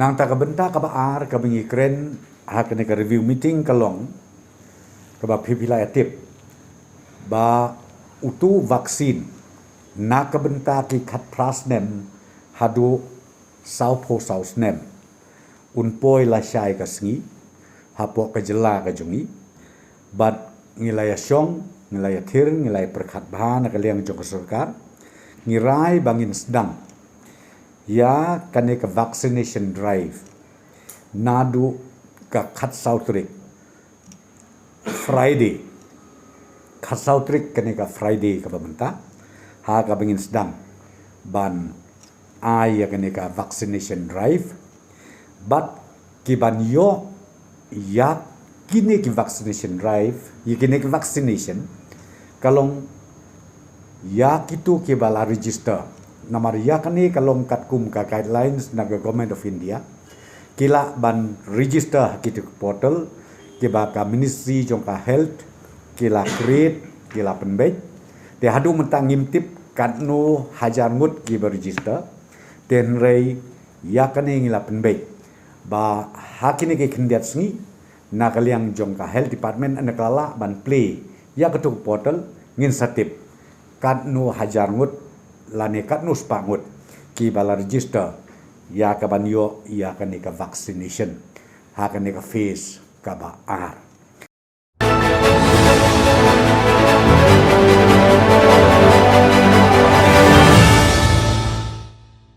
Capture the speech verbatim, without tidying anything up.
Nangta ka bynta kaba ar kaba ngi kren ha kane ka review meeting ka long kaba phi phi la ïa tip ba utu vaccine na ka bynta ki khatphra snem haduh sawphew saw snem un poi lashai ka sngi hapoh ka jylla ka jong ngi. Bad ngi la ïa shong, ngi la ïa thir, ngi la ïa pyrkhat bha na ka liang jong ka sorkar. Ngi rai ba ngin sdang ïa kane ka vaccination drive naduh ka khatsaw tarik, Friday. Khatsaw tarik, kane ka Friday kaba mynta, ha kaba ngin sdang ban ai ïa kane ka vaccination drive. Bad ki ban ïoh ïa kine ki vaccination drive, ïa kine ki vaccination, ka long ïa kitu kiba la register. Namar ïa kane ka long katkum ka guidelines na ka Government of India. Ki lah ban register ha kitu ki portal kiba ka Ministry jong ka Health ki la create, ki la pynbeit. Te haduh mynta ngim tip katno hajar ngut kiba register. Te hynrei ïa kane ngi la pynbeit ba ha kine ki khyndiat sngi na ka liang jong ka Health Department, ynda ka la lah ban plie ïa katu ka portal, ngin sa tip katno hajar ngut lane katno spah ngut kiba la register ïa ka ban ïoh ïa kane ka vaccination ha kane ka phase kaba ar.